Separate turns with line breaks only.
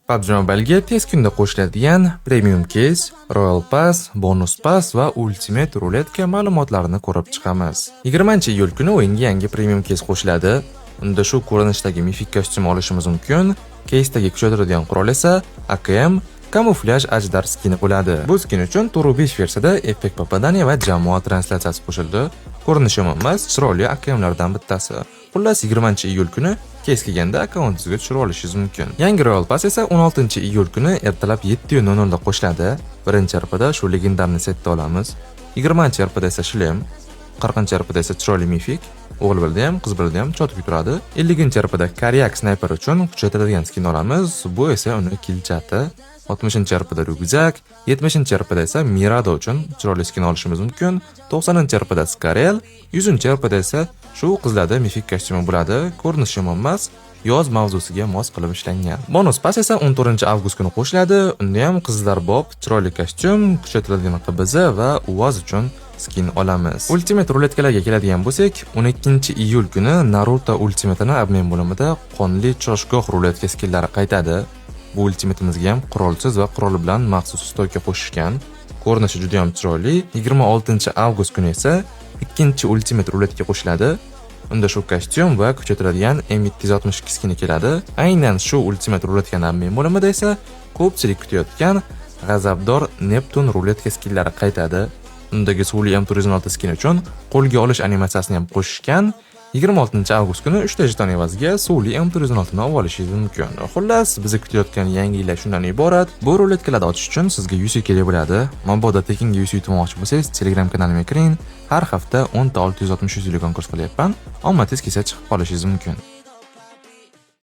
PUBG Mobile'ga tez kunda qo'shiladigan Premium Case, Royal Pass, Bonus Pass va Ultimate Ruletka ma'lumotlarini ko'rib chiqamiz. 20-iyul kuni o'yinga yangi Premium Case qo'shiladi. Unda shu ko'rinishdagi mifik kostyum olishimiz mumkin. Case'dagi kuchaytiradigan qurol esa AKM kamuflyaj ajdar skini bo'ladi. Bu skin uchun 4.5 versiyada эффект попадания va jamoa translyatsiyasi qo'shildi. Ko'rinishi yomon emas, chiroyli AKMlardan bittasi. Xullas, 20-iyul kuni case kelganda akkauntingizga tushirib olishingiz mumkin. Yangi Royal Pass esa 16-iyul kuni ertalab 7:00 da qo'shiladi. Birinchi RPda shu легендарный setni olamiz. 20-RPda esa шлем, 40-RPda esa chiroyli mifik, o'g'il bolada ham, qiz bolada ham чётко turadi. 50-RPda Karyak snayper uchun kuchaytiradigan skin olamiz. Bu esa uni kilchati. 60-RPda ryukzak, 70-RPda esa Mirado uchun chiroyli skin olishimiz mumkin. 90-RPda Skarel, 100-RPda esa shu qizlarda mifik kostyumi bo'ladi. Ko'rinishi yomon emas, yoz mavzusiga mos qilib ishlangan. Bonus pass esa 14-avgust kuni qo'shiladi. Unda ham qizlar bop chiroyli kostyum, kuchaytirilgan QBZ va UAZ uchun skin olamiz. Ultimate ruletkalarga keladigan bo'lsak, 12-iyul kuni Naruto Ultimate'ini обмен bo'limida qonli choshgoh ruletka skinlari qaytadi. Bu ultimatimizga ham qurolsiz va qurol bilan maxsus стойка qo'shishgan. Ko'rinishi juda ham chiroyli. 26-avgust kuni esa ikkinchi ultimate ruletka qo'shiladi. Unda shu kostyum va kuchaytiradigan M762 skini keladi. Aynan shu ultimate ruletkani обмен bo'limida esa ko'pchilik kutayotgan g'azabdor Neptun ruletka skinlari qaytadi. Undagi suvli M416 skin uchun qo'lga olish animatsiyasini ham qo'shishgan. 26-avgust kuni 3 ta jeton evaziga suvli M416 ni olib olishingiz mumkin. Xullas, bizni kutayotgan yangiliklar shundan iborat. Bu ruletkalarni ochish uchun sizga UC kerak bo'ladi. Mabodo tekinga UC yutmoqchi bo'lsangiz, Telegram kanalimga kiring. Har hafta 10 ta 660 UC konkurs qilyapman. Omadingiz kelsa, chiqib qolishingiz mumkin.